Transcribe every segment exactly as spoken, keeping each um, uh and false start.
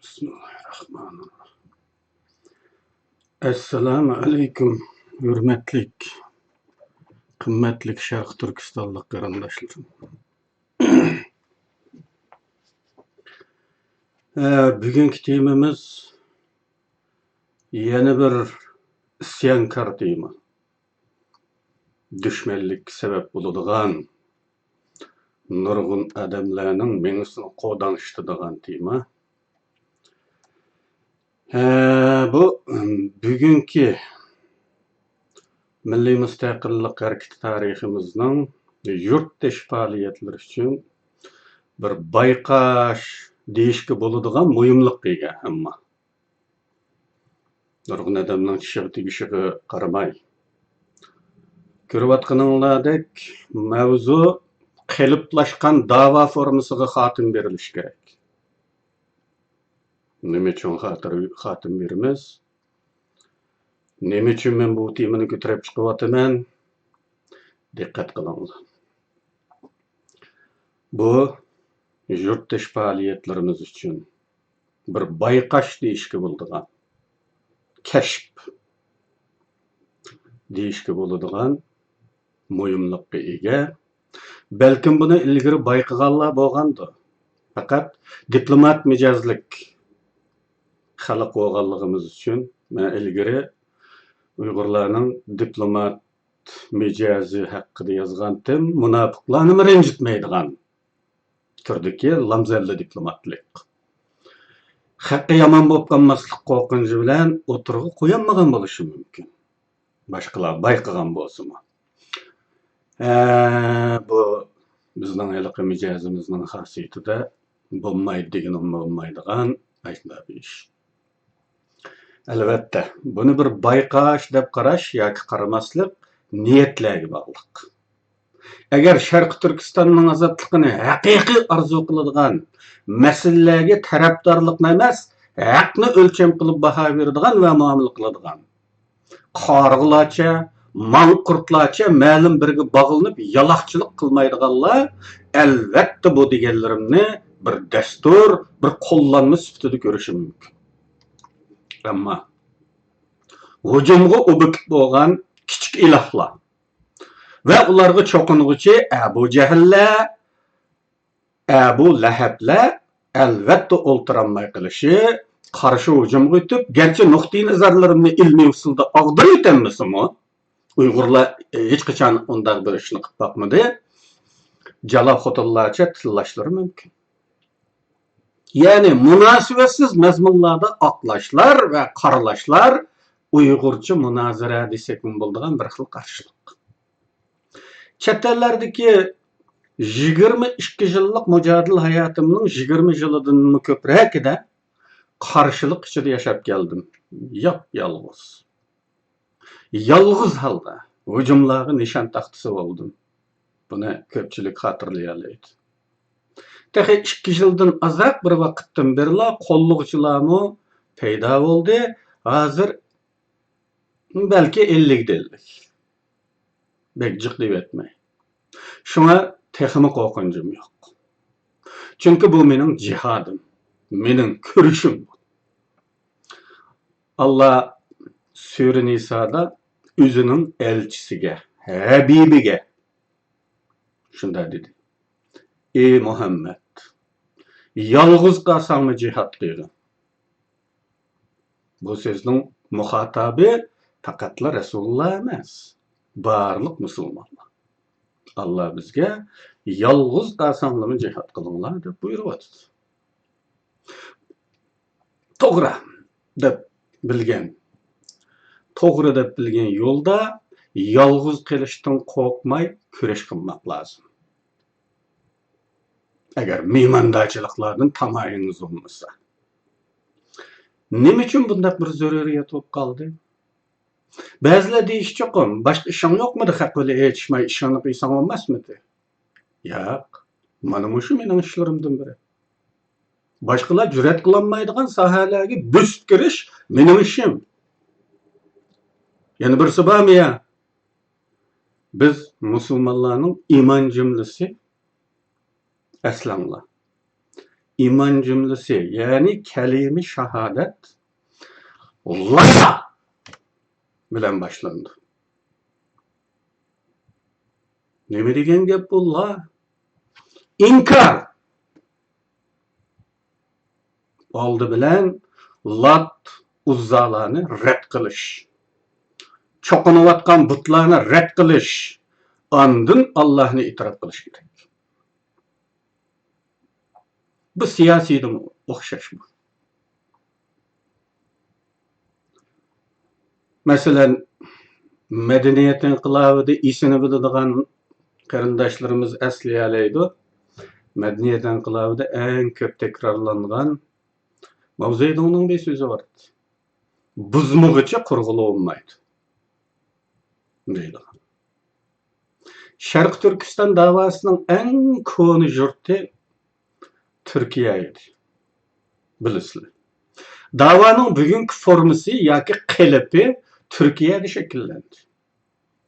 بىسمىللاھىررەھمانىررەھىم. ئەسسالامۇ ئەلەيكۇم، ھۆرمەتلىك، قىممەتلىك شەرقىي تۈركىستانلىق قېرىنداشلىرىم. ئە، بۈگۈنكى تېمىمىز يەنە بىر ئىسيانكار تېما. دۈشمەنلىككە سەۋەب بولىدىغان، نۇرغۇن ئادەملەرنىڭ مېڭىسىنى قورداڭشىتىدىغان تېما. ھە، بۇ بۈگۈنكى مىللىي مۇستەقىللىق ھەرىكىتى تارىخىمىزنىڭ يۇرتدىش پائالىيەتلىرى ئۈچۈن بىر بايقاش دېيىشكە بولىدىغان مۇھىملىققا ئىگە. ئەمما نۇرغۇن ئادەمنىڭ چىشىغا تېگىشىگە قارىماي، كۆرۈۋاتقىنىڭلاردەك مەۋزۇ قېلىپلاشقان داۋا فورمىسىغا خاتىمە بېرىلىشى كېرەك. نېمە ئۈچۈن خاتىر-، خاتىمە بېرىمىز؟ نېمە ئۈچۈن مەن بۇ تېمىنى كۆتۈرۈپ چىقىۋاتىمەن؟ دىققەت قىلىڭلار. بۇ يۇرتدىش پائالىيەتلىرىمىز ئۈچۈن بىر بايقاش دېيىشكە بولىدىغان، كەشىپ دېيىشكە بولىدىغان مۇھىملىققا ئىگە. بەلكىم بۇنى ئىلگىرى بايقىغانلار بولغاندۇ. پەقەت دىپلومات مىجەزلىك خەلق بولغانلىقىمىز ئۈچۈن مەن ئىلگىرى ئۇيغۇرلارنىڭ دىپلومات مىجەزى ھەققىدە يازغانتىم، مۇناپىقلارنىمۇ رەنجىتمەيدىغان تۈردىكى لامزەللە دىپلوماتلىق. خەققە يامان بولۇپ قالماسلىق قورقۇنچى بىلەن ئوتتۇرىغا قويالمىغان بولۇشى مۇمكىن. باشقىلار بايقىغان بولسىمۇ. ئە، بۇ بىزنىڭ ھېلىقى مىجەزىمىزنىڭ خاسىيىتىدە بولمايدۇ دېگىنىمۇ بولمايدىغان ئەجنەبىي ئىش. ئەلۋەتتە، بۇنى بىر بايقاش دەپ قاراش ياكى قارىماسلىق نىيەتلەرگە باغلىق. ئەگەر شەرقىي تۈركىستاننىڭ ئازادلىقىنى ھەقىقىي ئارزۇ قىلىدىغان، مەسىلىلەرگە تەرەپدارلىقنى ئەمەس، ھەقنى ئۆلچەم قىلىپ باھا بېرىدىغان ۋە مۇئامىلە قىلىدىغان، قارىغۇلارچە، ماڭقۇرتلارچە مەلۇم بىرىگە باغلىنىپ يالاقچىلىق قىلمايدىغانلار، ئەلۋەتتە، بۇ دېگەنلىرىمنى بىر دەستۇر، بىر قوللانما سۈپىتىدە كۆرۈشى مۇمكىن. ئەمما ھۇجۇمغا ئوبيېكت بولغان كىچىك ئىلاھلار ۋە ئۇلارغا چوقۇنغۇچى ئەبۇ جەھىللەر، ئەبۇ لەھەبلەر ئەلۋەتتە ئولتۇرالماي قېلىشى، قارشى ھۇجۇمغا ئۆتۈپ، گەرچە نۇقتىئىنەزەرلىرىمنى ئىلمىي ئۇسۇلدا ئاغدۇرۇۋېتەلمىسىمۇ، ئۇيغۇرلار ھېچقاچان ئۇنداق بىر ئىشنى قىلىپ باقمىدى، جالا خوتۇنلارچە تىللاشلىرى مۇمكىن. يەنى مۇناسىۋەتسىز مەزمۇنلاردا ئاقلاشلار ۋە قارىلاشلار ئۇيغۇرچە مۇنازىرە دېسەكمۇ بولىدىغان بىر خىل قارشىلىق. چەت ئەللەردىكى يىگىرمە ئىككى يىللىق مۇجادىلە ھاياتىمنىڭ يىگىرمە يىلىدىنمۇ كۆپرەكىدە قارشىلىق ئىچىدە ياشاپ كەلدىم. ياپيالغۇز. يالغۇز ھالدا ھۇجۇملارغا نىشان تاختىسى بولدۇم. بۇنى كۆپچىلىك خاتىرىلىيەلەيدۇ. تېخى ئىككى يىلدىن ئازراق بىر ۋاقىتتىن بېرىلا قوللىغۇچىلارمۇ پەيدا بولدى. ھازىر بەلكى ئەللىكتە ئەللىك. بەك جىق دېيىۋەتمەي. شۇڭا تېخىمۇ قورقۇنچۇم يوق. چۈنكى بۇ مېنىڭ جىھادىم، مېنىڭ كۈرىشىم. ئاللا سۈرە نىسادا ئۆزىنىڭ ئەلچىسىگە، ھەبىبىگە شۇنداق دېدى: «ئى مۇھەممەد، يالغۇز قالساڭمۇ جىھاد قىلغىن.» بۇ سۆزنىڭ مۇخاتابى پەقەتلا رەسۇلۇللا ئەمەس، بارلىق مۇسۇلمانلار. ئاللا بىزگە «يالغۇز قالساڭلارمۇ جىھاد قىلىڭلار» دەپ بۇيرۇۋاتىدۇ. توغرا دەپ بىلگەن، توغرا دەپ بىلگەن يولدا يالغۇز قېلىشتىن قورقماي كۈرەش قىلماق لازىم. ئەگەر مېھماندارچىلىقلاردىن تامايىڭىز بولمىسا. نېمە ئۈچۈن بۇنداق بىر زۆرۈرىيەت بولۇپ قالدى؟ بەزىلەر دېيىشى چوقۇم، باشقا ئىشىڭ يوقمىدى، خەق بىلەن ئېچىشماي ئىشىڭنى قىلساڭ بولماسمىدى؟ ياق، مانا مۇشۇ مېنىڭ ئىشلىرىمدىن بىرى. باشقىلار جۈرئەت قىلالمايدىغان ساھەلەرگە بۆسۈپ كىرىش مېنىڭ ئىشىم. يەنە بىرسى بارمۇ يا؟ بىز مۇسۇلمانلارنىڭ ئىمان جۈملىسى، ئەسلەڭلار، ئىمان جۈملىسى، يەنى كەلىمە شاھادەت «لا» بىلەن باشلىنىدۇ. نېمە دېگەن گەپ بۇ «لا»؟ ئىنكار. ئالدى بىلەن لات، ئۇززالارنى رەت قىلىش، چوقۇنۇۋاتقان بۇتلارنى رەت قىلىش، ئاندىن ئاللاھنى ئېتىراپ قىلىش كېرەك. بۇ سىياسىيدىمۇ ئوخشاش بۇ. مەسىلەن، مەدەنىيەت ئىنقىلابىدا ئېسىنى بىلىدىغان قېرىنداشلىرىمىز ئەسلىيەلەيدۇ. مەدەنىيەت ئىنقىلابىدا ئەڭ كۆپ تەكرارلانغان ماۋزېدۇڭنىڭ بىر سۆزى بار. «بۇزمىغۇچە قۇرغىلى بولمايدۇ» دەيدىغان. شەرقىي تۈركىستان داۋاسىنىڭ ئەڭ كونا يۇرتى تۈركىيە ئىدى. بىلىسىلەر. داۋانىڭ بۈگۈنكى فورمىسى ياكى قېلىپى تۈركىيەدە شەكىللەندى.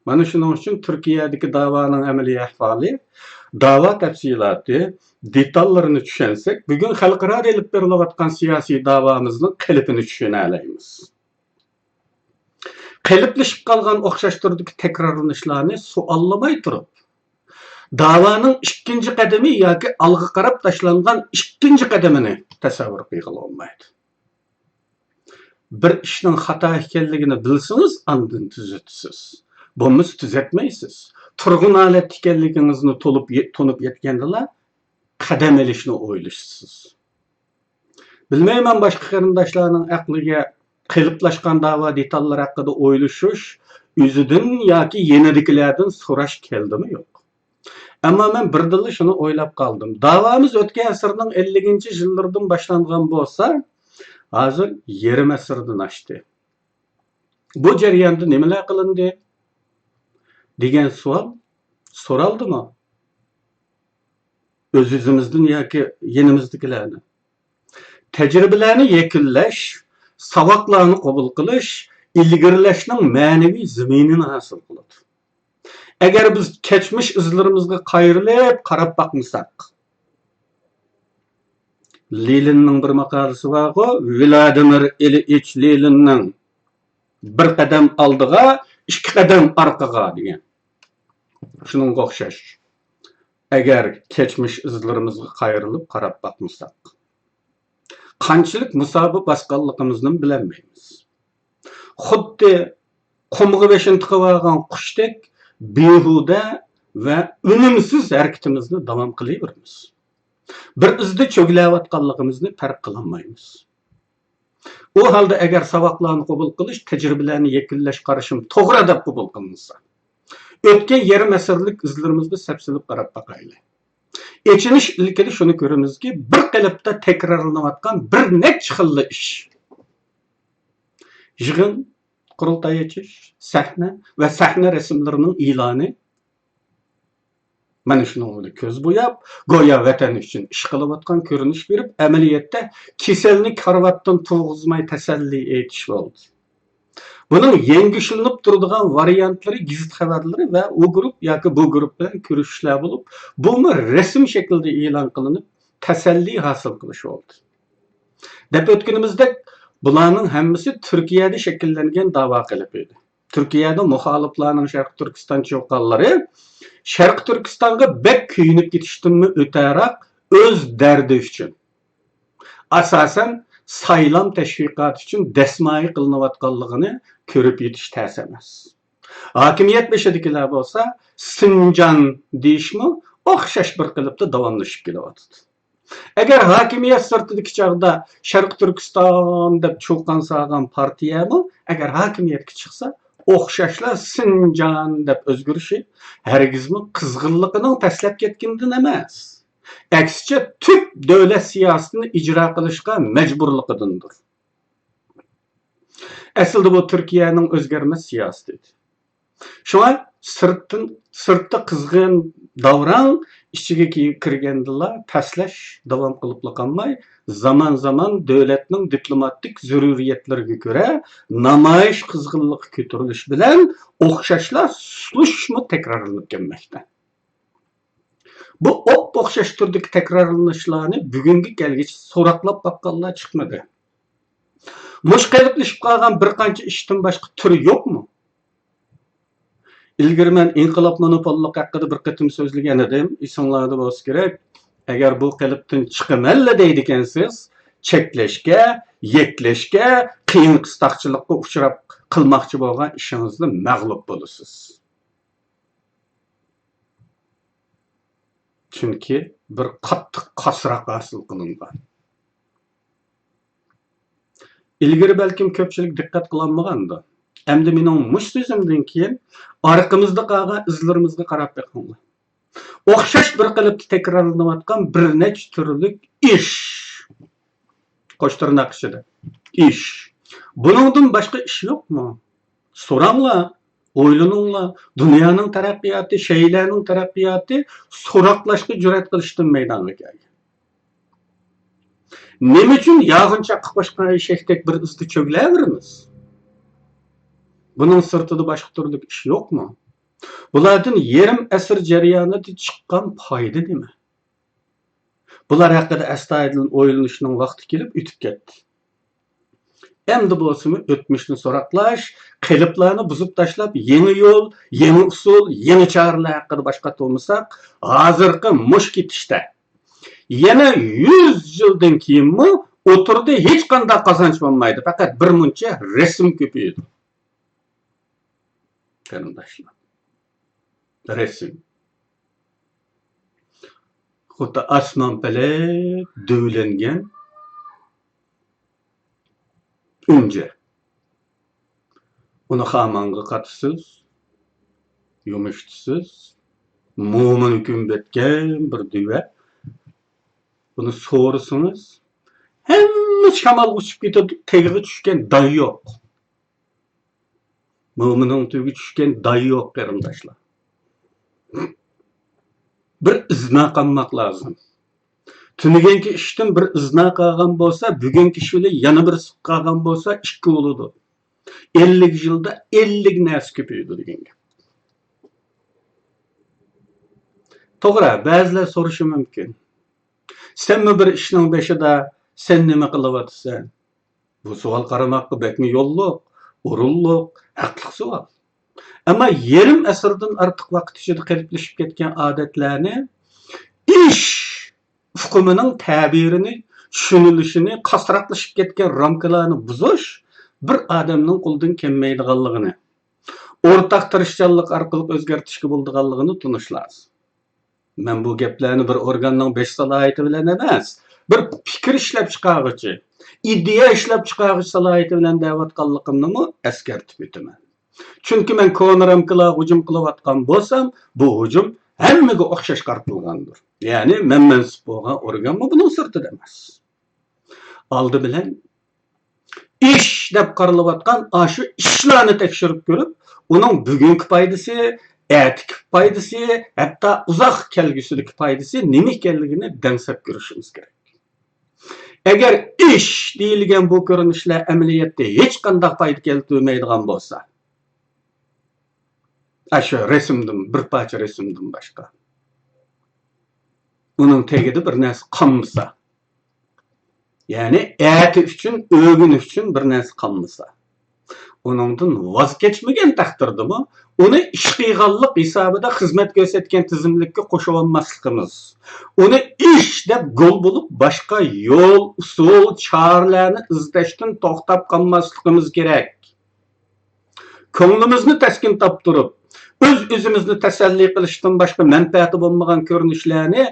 مانا شۇنىڭ ئۈچۈن تۈركىيەدىكى داۋانىڭ ئەمەلىي ئەھۋالى، داۋا تەپسىلاتى، دېتاللىرىنى چۈشەنسەك، بۈگۈن خەلقئارادا ئېلىپ بېرىلىۋاتقان سىياسىي داۋامىزنىڭ قېلىپىنى چۈشىنەلەيمىز. قېلىپلىشىپ قالغان ئوخشاش تۈردىكى تەكرارلىنىشلارنى سوئاللىماي تۇرۇپ، داۋانىڭ ئىككىنچى قەدىمى ياكى ئالغا قاراپ تاشلانغان ئىككىنچى قەدىمىنى تەسەۋۋۇر قىلغىلى بولمايدۇ. بىر ئىشنىڭ خاتا ئىكەنلىكىنى بىلسىڭىز، ئاندىن تۈزىتىسىز. بولمىسا تۈزەتمەيسىز. تۇرغۇن ھالەتتە ئىكەنلىكىڭىزنى تولۇپ يە-، تونۇپ يەتكەندىلا قەدەم ئېلىشنى ئويلىشىسىز. بىلمەيمەن، باشقا قېرىنداشلارنىڭ ئەقلىگە قېلىپلاشقان داۋا دېتاللىرى ھەققىدە ئويلىشىش، ئۆزىدىن ياكى يېنىدىكىلەردىن سوراش كەلدىمۇ يوق. ئەمما مەن بىردىنلا شۇنى ئويلاپ قالدىم. داۋامىز ئۆتكەن ئەسىرنىڭ ئەللىكىنچى يىللىرىدىن باشلانغان بولسا، ھازىر يېرىم ئەسىردىن ئاشتى. بۇ جەرياندا نېمىلەر قىلىندى؟ دېگەن سوئال سورالدىمۇ؟ ئۆز-ئۆزىمىزدىن ياكى يېنىمىزدىكىلەردىن. تەجرىبىلەرنى يەكۈنلەش، ساۋاقلارنى قوبۇل قىلىش، ئىلگىرىلەشنىڭ مەنىۋى زېمىنىنى ھاسىل قىلىدۇ. ئەگەر بىز كەچمىش ئىزلىرىمىزغا قايرىلىپ قاراپ باقمىساق، لېنىننىڭ بىر ماقالىسى بارغۇ، ۋلادىمىر ئىلئىچ لېنىننىڭ «بىر قەدەم ئالدىغا، ئىككى قەدەم ئارقىغا» دېگەن. شۇنىڭغا ئوخشاش. ئەگەر كەچمىش ئىزلىرىمىزغا قايرىلىپ قاراپ باقمىساق، قانچىلىك مۇساپە باسقانلىقىمىزنىمۇ بىلەلمەيمىز. خۇددى قۇمغا بېشىنى تىقىۋالغان قۇشتەك بىھۇدە ۋە ئۈنۈمسىز ھەرىكىتىمىزنى داۋام قىلىۋېرىمىز. بىر ئىزدا چۆگىلەۋاتقانلىقىمىزنى پەرق قىلالمايمىز. ئۇ ھالدا ئەگەر ساۋاقلارنى قوبۇل قىلىش، تەجرىبىلەرنى يەكۈنلەش قارىشىم توغرا دەپ قوبۇل قىلىنسا، ئۆتكەن يېرىم ئەسىرلىك ئىزلىرىمىزغا سەپسېلىپ قاراپ باقايلى. ئېچىنىش ئىلكىدە شۇنى كۆرىمىزكى، بىر قېلىپتا تەكرارلىنىۋاتقان بىر نەچچە خىللا ئىش. يىغىن، قۇرۇلتاي ئېچىش، سەھنە ۋە سەھنە رەسىملىرىنىڭ ئېلانى. مانا شۇنىڭ بىلەن كۆز بوياپ، گويا ۋەتەن ئۈچۈن ئىش قىلىۋاتقان كۆرۈنۈش بېرىپ، ئەمەلىيەتتە كېسەلنى كارىۋاتتىن تۇرغۇزماي تەسەللى ئېيتىش بولدى. بۇنىڭ يەڭگۈشلىنىپ تۇرىدىغان ۋارىيانتلىرى گېزىت خەۋەرلىرى ۋە ئۇ گۇرۇپ ياكى بۇ گۇرۇپ بىلەن كۆرۈشۈشلەر بولۇپ، بۇمۇ رەسىم شەكلىدە ئېلان قىلىنىپ، تەسەللى ھاسىل قىلىش بولدى. دەپ ئۆتكىنىمىزدەك، بۇلارنىڭ ھەممىسى تۈركىيەدە شەكىللەنگەن داۋا قېلىپى ئىدى. تۈركىيەدە مۇخالىپلارنىڭ شەرقىي تۈركىستان چۇقانلىرى شەرقىي تۈركىستانغا بەك كۆيۈنۈپ كېتىشتىنمۇ ئۆتەراق، ئۆز دەردى ئۈچۈن، ئاساسەن، سايلام تەشۋىقاتى ئۈچۈن دەسمايە قىلىنىۋاتقانلىقىنى كۆرۈپ يېتىش تەس ئەمەس. ھاكىمىيەت بېشىدىكىلەر بولسا سىنجان دېيىشمۇ ئوخشاش بىر قېلىپتا داۋاملىشىپ كېلىۋاتىدۇ. ئەگەر ھاكىمىيەت سىرتىدىكى چاغدا شەرقىي تۈركىستان دەپ چۇقان سالغان پارتىيەمۇ، ئەگەر ھاكىمىيەتكە چىقسا، ئوخشاشلا سىنجان دەپ ئۆزگىرىشى ھەرگىزمۇ قىزغىنلىقىنىڭ پەسلەپ كەتكىنىدىن ئەمەس، ئەكسىچە، تۈپ دۆلەت سىياسىتىنى ئىجرا قىلىشقا مەجبۇرلۇقىدىندۇر. ئەسلىدە بۇ تۈركىيەنىڭ ئۆزگەرمەس سىياسىتى ئىدى. شۇڭا سىرتتىن، سىرتتا قىزغىن داۋراڭ ئىچىگە كىي-، كىرگەندىلا پەسلەش داۋام قىلىپلا قالماي، زامان-زامان دۆلەتنىڭ دىپلوماتىك زۆرۈرىيەتلىرىگە كۆرە نامايىش قىزغىنلىقى كۆتۈرۈلۈش بىلەن ئوخشاشلا سۇسلىشىشمۇ تەكرارلىنىپ كەلمەكتە. بۇ ئوپئوخشاش تۈردىكى تەكرارلىنىشلارنى بۈگۈنگە كەلگۈچە سوراقلاپ باققانلار چىقمىدى. مۇشۇ قېلىپلىشىپ قالغان بىر قانچە ئىشتىن باشقا تۈرى يوقمۇ؟ ئىلگىرى مەن ئىنقىلاب مونوپوللۇق ھەققىدە بىر قېتىم سۆزلىگەن ئىدىم، ئېسىڭلاردا بولسا كېرەك. ئەگەر بۇ قېلىپتىن چىقىمەنلا دەيدىكەنسىز، چەكلەشكە، يەكلەشكە، قىيىن قىستاقچىلىققا ئۇچراپ قىلماقچى بولغان ئىشىڭىزدا مەغلۇپ بولىسىز. چۈنكى بىر قاتتىق قاسراق ھاسىل قىلىنغان. ئىلگىرى بەلكىم كۆپچىلىك دىققەت قىلالمىغاندۇ. ئەمدى مېنىڭ مۇشۇ سۆزۈمدىن كېيىن ئارقىمىزدا قالغان ئىزلىرىمىزغا قاراپ بېقىڭلار. ئوخشاش بىر قېلىپتا تەكرارلىنىۋاتقان بىر نەچچە تۈرلۈك ئىش. قوش تىرناق ئىچىدە. ئىش. بۇنىڭدىن باشقا ئىش يوقمۇ؟ سوراڭلار، ئويلىنىڭلار. دۇنيانىڭ تەرەققىياتى، شەيئىلەرنىڭ تەرەققىياتى سوراقلاشقا جۈرئەت قىلىشتىن مەيدانغا كەلگەن. نېمە ئۈچۈن ياغىن چاققا قوشقان ئېشەكتەك بىر ئىزدا چۆگىلەۋېرىمىز؟ بۇنىڭ سىرتىدا باشقا تۈرلۈك ئىش يوقمۇ؟ بۇلاردىن يېرىم ئەسىر جەريانىدا چىققان پايدا نېمە؟ بۇلار ھەققىدە ئەستايىدىل ئويلىنىشنىڭ ۋاقتى كېلىپ ئۆتۈپ كەتتى. ئەمدى بولسىمۇ ئۆتمۈشنى سوراقلاش، قېلىپلارنى بۇزۇپ تاشلاپ، يېڭى يول، يېڭى ئۇسۇل، يېڭى چارىلەر ھەققىدە باش قاتۇرمىساق، ھازىرقى مۇش كېتىشتە يەنە يۈز يىلدىن كېيىنمۇ ئوتتۇرىدا ھېچقانداق قازانچ بولمايدۇ، پەقەت بىر مۇنچە رەسىم كۆپىيىدۇ. قېرىنداشلار، رەسىم. خۇددى ئاسمان پەلەك دۆۋىلەنگەن ئۈنجە. ئۇنى خامانغا قاتىسىز، يۇمشىتىسىز، مومىنى كۆمۈۋەتكەن بىر دۆۋە. بۇنى سورىسىڭىز، ھەممە شامالغا ئۇچۇپ كېتىدۇ، تېگىغا چۈشكەن داي يوق. مومىنىڭ تۈۋىگە چۈشكەن داي يوق، قېرىنداشلار. بىر ئىزنا قالماق لازىم. تۈنۈگۈنكى ئىشتىن بىر ئىزنا قالغان بولسا، بۈگۈنكى ئىش بىلەن يەنە بىرسى قالغان بولسا، ئىككى بولىدۇ. ئەللىك يىلدا ئەللىك نەرسە كۆپىيىدۇ دېگەن گەپ. توغرا، بەزىلەر سورىشى مۇمكىن. سەنمۇ بىر ئىشنىڭ بېشىدا، سەن نېمە قىلىۋاتىسەن؟ بۇ سوئال قارىماققا بەكمۇ يوللۇق، ئورۇنلۇق، ھەقلىق سوئال. ئەمما يېرىم ئەسىردىن ئارتۇق ۋاقىت ئىچىدە قېلىپلىشىپ كەتكەن ئادەتلەرنى، ئىش ئۇقۇمىنىڭ تەبىرىنى، چۈشىنىلىشىنى، قاسراقلىشىپ كەتكەن رامكىلارنى بۇزۇش بىر ئادەمنىڭ قولىدىن كەلمەيدىغانلىقىنى، ئورتاق تىرىشچانلىق ئارقىلىق ئۆزگەرتىشكە بولىدىغانلىقىنى تونۇش لازىم. مەن بۇ گەپلەرنى بىر ئورگاننىڭ بېش سالاھىيىتى بىلەن ئەمەس، بىر پىكىر ئىشلەپچىقارغۇچى، ئىدىيە ئىشلەپچىقارغۇچى سالاھىيىتى بىلەن دەۋاتقانلىقىمنىمۇ ئەسكەرتىپ ئۆتىمەن. چۈنكى مەن كونا رامكىلارغا ھۇجۇم قىلىۋاتقان بولسام، بۇ ھۇجۇم ھەممىگە ئوخشاش قارىتىلغاندۇر. يەنى مەن مەنسۇپ بولغان ئورگانمۇ بۇنىڭ سىرتىدا ئەمەس. ئالدى بىلەن ئىش دەپ قارىلىۋاتقان ئاشۇ ئىشلارنى تەكشۈرۈپ كۆرۈپ، ئۇنىڭ بۈگۈنكى پايدىسى، ئەتىكى پايدىسى، ھەتتا ئۇزاق كەلگۈسىدىكى پايدىسى نېمە ئىكەنلىكىنى دەڭسەپ كۆرۈشىمىز كېرەك. ئەگەر ئىش دېيىلگەن بۇ كۆرۈنۈشلەر ئەمەلىيەتتە ھېچقانداق پايدا كەلتۈرمەيدىغان بولسا، ئاشۇ رەسىمدىن، بىر پارچە رەسىمدىن باشقا، ئۇنىڭ تېگىدە بىر نەرسە قالمىسا، يەنى ئەتە ئۈچۈن، ئۆگۈن ئۈچۈن بىر نەرسە قالمىسا، ئۇنىڭدىن ۋاز كەچمىگەن تەقدىردىمۇ، ئۇنى ئىش قىلغانلىق ھېسابىدا خىزمەت كۆرسەتكەن تىزىملىككە قوشۇۋالماسلىقىمىز، ئۇنى ئىش دەپ گول بولۇپ، باشقا يول، ئۇسۇل، چارىلەرنى ئىزدەشتىن توختاپ قالماسلىقىمىز كېرەك. كۆڭلىمىزنى تەسكىن تاپتۇرۇپ، ئۆز-ئۆزىمىزنى تەسەللى قىلىشتىن باشقا مەنپەئەتى بولمىغان كۆرۈنۈشلەرنى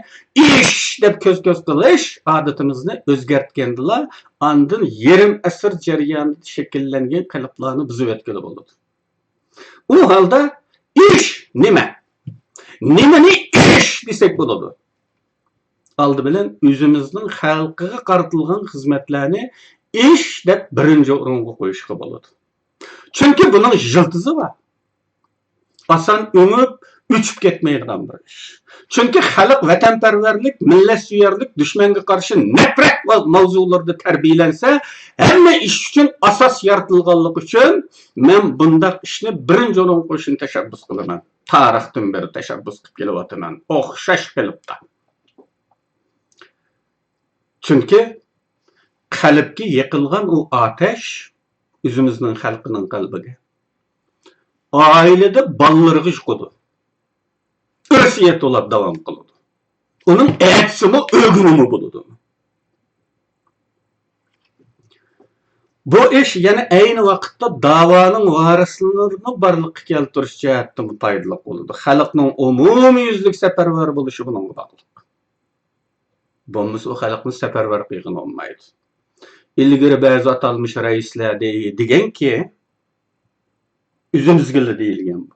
ئىش دەپ كۆز-كۆز قىلىش ئادىتىمىزنى ئۆزگەرتكەندىلا، ئاندىن يېرىم ئەسىر جەريانىدا شەكىللەنگەن قېلىپلارنى بۇزۇۋەتكىلى بولىدۇ. ئۇ ھالدا ئىش نېمە؟ نېمىنى ئىش دېسەك بولىدۇ؟ ئالدى بىلەن ئۆزىمىزنىڭ خەلقىگە قارىتىلغان خىزمەتلەرنى ئىش دەپ بىرىنچى ئورۇنغا قويۇشقا بولىدۇ. چۈنكى بۇنىڭ يىلتىزى بار. ئاسان ئۆمۈپ، ئۆچۈپ كەتمەيدىغان بىر ئىش. چۈنكى خەلق ۋەتەنپەرۋەرلىك، مىللەتسۆيەرلىك، دۈشمەنگە قارشى نەپرەت ۋە ماۋزۇلىرىدا تەربىيەلەنسە، ھەممە ئىش ئۈچۈن ئاساس يارىتىلغانلىقى ئۈچۈن، مەن بۇنداق ئىشنى بىرىنچى ئورۇنغا قويۇشنى تەشەببۇس قىلىمەن. تارىختىن بېرى تەشەببۇس قىلىپ كېلىۋاتىمەن، ئوخشاش قېلىپتا. چۈنكى قەلبكە يېقىلغان ئۇ ئاتەش ئۆزىمىزنىڭ خەلقىنىڭ قەلبىگە، ئائىلىدە بالىلىرىغا يۇقىدۇ. ئىرسىيەت بولۇپ داۋام قىلىدۇ. ئۇنىڭ ئەتىسىمۇ، ئۆگۈنىمۇ بولىدۇ. بۇ ئىش يەنە ئەينى ۋاقىتتا داۋانىڭ ۋارىسلىرىنى بارلىققا كەلتۈرۈش جەھەتتىنمۇ پايدىلىق بولىدۇ. خەلقنىڭ ئومۇميۈزلۈك سەپەرۋەر بولۇشى بۇنىڭغا باغلىق. بولمىسا ئۇ خەلقنى سەپەرۋەر قىلغىلى بولمايدۇ. ئىلگىرى بەزى ئاتالمىش رەئىسلەر دېگەنكى، ئۆزىمىزگىلا دېيىلگەن بۇ.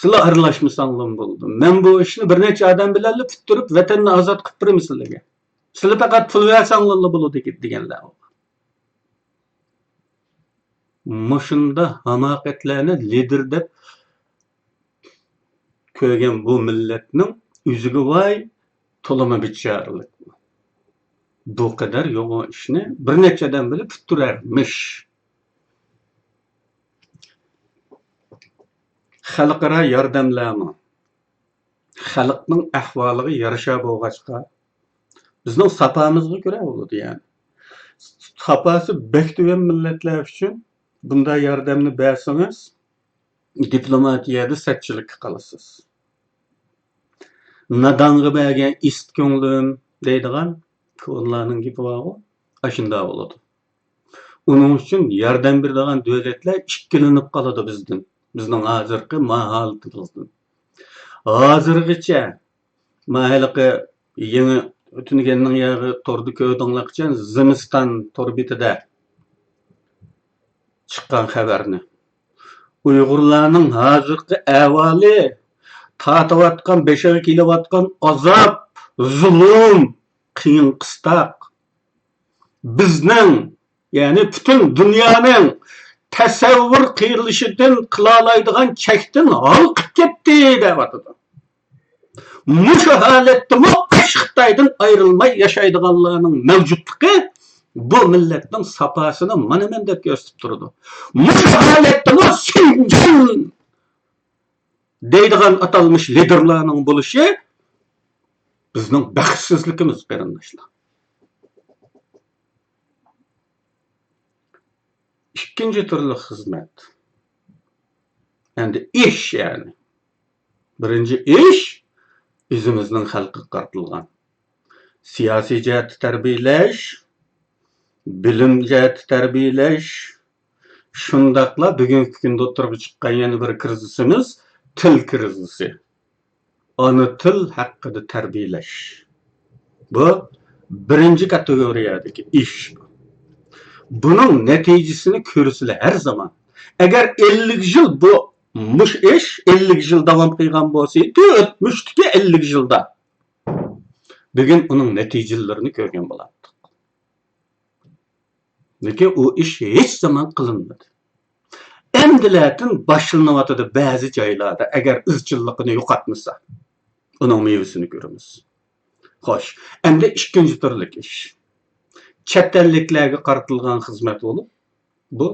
سىلەر ئارىلاشمىساڭلارمۇ بولىدۇ. مەن بۇ ئىشنى بىر نەچچە ئادەم بىلەنلا پۈتتۈرۈپ، ۋەتەننى ئازاد قىلىپ بېرىمەن سىلەرگە. سىلەر پەقەت پۇل بەرسەڭلارلا بولىدۇ دېگەنلەر. مۇشۇنداق ھاماقەتلەرنى لىدىر دەپ كۆرگەن بۇ مىللەتنىڭ ئۆزىگە ۋاي، تولىمۇ بىچارىلىق. بۇ قەدەر يوغان ئىشنى بىر نەچچە ئادەم بىلەن پۈتتۈرەرمىش. خەلقئارا ياردەملەرمۇ خەلقنىڭ ئەھۋالىغا يارىشا بولغاچقا، بىزنىڭ ساپامىزغا كۆرە بولىدۇ، يەنى. ساپاسى بەك تۆۋەن مىللەتلەر ئۈچۈن بۇنداق ياردەمنى بەرسىڭىز، دىپلوماتىيەدە سەتچىلىككە قالىسىز. «نادانغا بەرگەن ئىسىت كۆڭلۈم» دەيدىغان كونىلارنىڭ گېپى بارغۇ، ئاشۇنداق بولىدۇ. ئۇنىڭ ئۈچۈن ياردەم بېرىدىغان دۆلەتلەر ئىككىلىنىپ قالىدۇ بىزدىن، بىزنىڭ ھازىرقى ما ھالىتىمىزدىن. ھازىرغىچە، ما ھېلىقى يېڭى تۈنۈگۈننىڭ ياغى توردا كۆردۈڭلارچە، زىمىستان تور بېتىدە چىققان خەۋەرنى. ئۇيغۇرلارنىڭ ھازىرقى ئەھۋالى، تارتىۋاتقان، بېشىغا كېلىۋاتقان ئازاب، زۇلۇم، قىيىن قىستاق. بىزنىڭ، يەنى پۈتۈن دۇنيانىڭ تەسەۋۋۇر قىلىشىدىن، قىلالايدىغان چەكتىن ھالقىپ كەتتى دەۋاتىدۇ. مۇشۇ ھالەتتىمۇ ئاش خىتايدىن ئايرىلماي ياشايدىغانلارنىڭ مەۋجۇتلۇقى بۇ مىللەتنىڭ ساپاسىنى مانا مەن دەپ كۆرسىتىپ تۇرىدۇ. مۇشۇ ھالەتتىمۇ سىنجىن دەيدىغان ئاتالمىش لىدىرلارنىڭ بولۇشى بىزنىڭ بەختسىزلىكىمىز، قېرىنداشلار. ئىككىنچى تۈرلۈك خىزمەت. ئەمدى ئىش، يەنى. بىرىنچى ئىش ئۆزىمىزنىڭ خەلقىگە قارىتىلغان. سىياسىي جەھەتتە تەربىيەلەش، بىلىم جەھەتتە تەربىيەلەش، شۇنداقلا بۈگۈنكى كۈندە ئوتتۇرىغا چىققان يەنە بىر كىرىزىسىمىز، تىل كىرىزىسى. ئانا تىل ھەققىدە تەربىيەلەش. بۇ بىرىنچى كاتېگورىيەدىكى ئىش. بۇنىڭ نەتىجىسىنى كۆرىسىلەر ھەر زامان. ئەگەر ئەللىك يىل بۇ، مۇشۇ ئىش ئەللىك يىل داۋام قىلغان بولسا، ئۆتمۈشتىكى ئەللىك يىلدا بۈگۈن ئۇنىڭ نەتىجىلىرىنى كۆرگەن بولاتتۇق. لېكىن ئۇ ئىش ھېچ زامان قىلىنمىدى. ئەمدىلەتىن باشلىنىۋاتىدۇ بەزى جايلاردا، ئەگەر ئىزچىللىقىنى يوقاتمىسا، ئۇنىڭ مېۋىسىنى كۆرىمىز. خوش، ئەمدى ئىككىنچى تۈرلۈك ئىش. چەت ئەللىكلەرگە قارىتىلغان خىزمەت بولۇپ، بۇ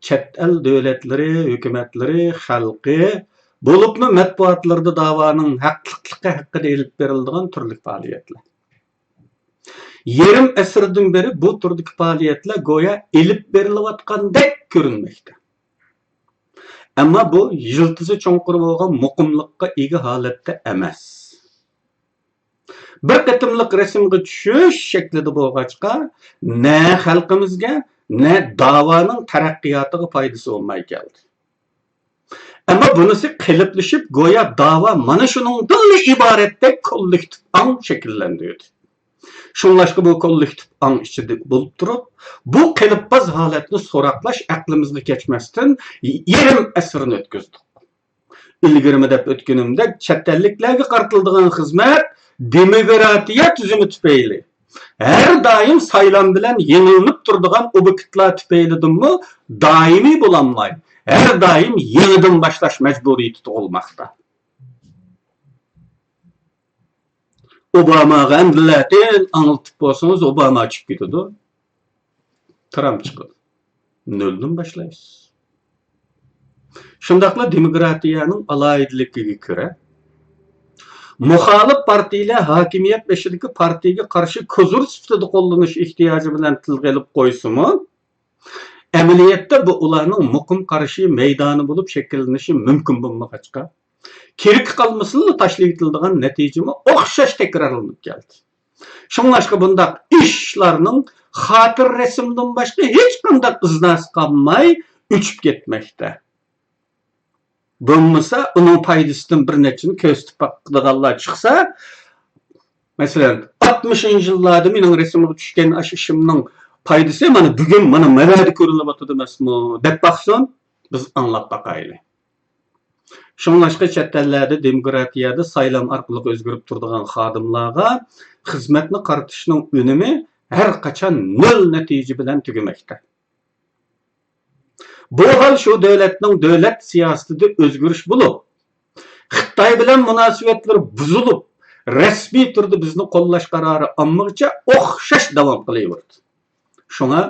چەت ئەل دۆلەتلىرى، ھۆكۈمەتلىرى، خەلقى، بولۇپمۇ مەتبۇئاتلىرىدا داۋانىڭ ھەقلىقلىقى ھەققىدە ئېلىپ بېرىلىدىغان تۈرلۈك پائالىيەتلەر. يېرىم ئەسىردىن بېرى بۇ تۈردىكى پائالىيەتلەر گويا ئېلىپ بېرىلىۋاتقاندەك كۆرۈنمەكتە. ئەمما بۇ يىلتىزى چوڭقۇر بولغان مۇقىملىققا ئىگە ھالەتتە ئەمەس. بىر قېتىملىق رەسىمگە چۈشۈش شەكلىدە بولغاچقا، نە خەلقىمىزگە، نە داۋانىڭ تەرەققىياتىغا پايدىسى بولماي كەلدى. ئەمما بۇنىسى قېلىپلىشىپ، گويا داۋا مانا شۇنىڭدىنلا ئىبارەتتەك كوللېكتىپ ئاڭ شەكىللەندۈردى. شۇڭلاشقا بۇ كوللېكتىپ ئاڭ ئىچىدە بولۇپ تۇرۇپ، بۇ قېلىپباز ھالەتنى سوراقلاش ئەقلىمىزگە كەچمەستىن يېرىم ئەسىرنى ئۆتكۈزدۇق. ئىلگىرىمۇ دەپ ئۆتكىنىمدەك، چەت ئەللىكلەرگە قارىتىلىدىغان خىزمەت دېموكراتىيە تۈزۈمى تۈپەيلى، ھەر دائىم سايلام بىلەن يېڭىلىنىپ تۇرىدىغان ئوبيېكتلار تۈپەيلىدىنمۇ دائىمىي بولالماي، ھەر دائىم يېڭىدىن باشلاش مەجبۇرىيىتى تۇغۇلماقتا. ئوباماغا ئەمدىلەتىن ئاڭلىتىپ بولسىڭىز، ئوباما چۈشۈپ كېتىدۇ. ترامپ چىقىدۇ. نۆلدىن باشلايسىز. شۇنداقلا دېموكراتىيەنىڭ ئالاھىدىلىكىگە كۆرە، مۇخالىپ پارتىيەلەر ھاكىمىيەت بېشىدىكى پارتىيەگە قارشى كوزىر سۈپىتىدە قوللىنىش ئېھتىياجى بىلەن تىلغا ئېلىپ قويسىمۇ، ئەمەلىيەتتە بۇ ئۇلارنىڭ مۇقىم قارشى مەيدانى بولۇپ شەكىللىنىشى مۇمكىن بولمىغاچقا، كېرىككە قالمىسىلا تاشلىۋېتىلىدىغان نەتىجىمۇ ئوخشاش تەكرارلىنىپ كەلدى. شۇڭلاشقا بۇنداق ئىشلارنىڭ خاتىرە رەسىمدىن باشقا ھېچقانداق ئىزناسى قالماي ئۆچۈپ كەتمەكتە. بولمىسا ئۇنىڭ پايدىسىدىن بىر نەچچىنى كۆرسىتىپ باقىدىغانلار چىقسا، مەسىلەن، ئاتمىشىنچى يىللاردا مېنىڭ رەسىمگە چۈشكەن ئاشۇ ئىشىمنىڭ پايدىسى مانا بۈگۈن مانا مەنەدە كۆرۈلۈۋاتىدۇ ئەمەسمۇ دەپ باقسۇن، بىز ئاڭلاپ باقايلى. شۇڭلاشقا چەت ئەللەردە دېموكراتىيەدە سايلام ئارقىلىق ئۆزگىرىپ تۇرىدىغان خادىملارغا خىزمەتنى قارىتىشنىڭ ئۈنۈمى ھەر قاچان نۆل نەتىجە بىلەن تۈگىمەكتە. بۇ ھال شۇ دۆلەتنىڭ دۆلەت سىياسىتىدە ئۆزگىرىش بولۇپ، خىتاي بىلەن مۇناسىۋەتلىرى بۇزۇلۇپ، رەسمىي تۈردە بىزنى قوللاش قارارى ئالمىغىچە ئوخشاش داۋام قىلىۋېرىدۇ. شۇڭا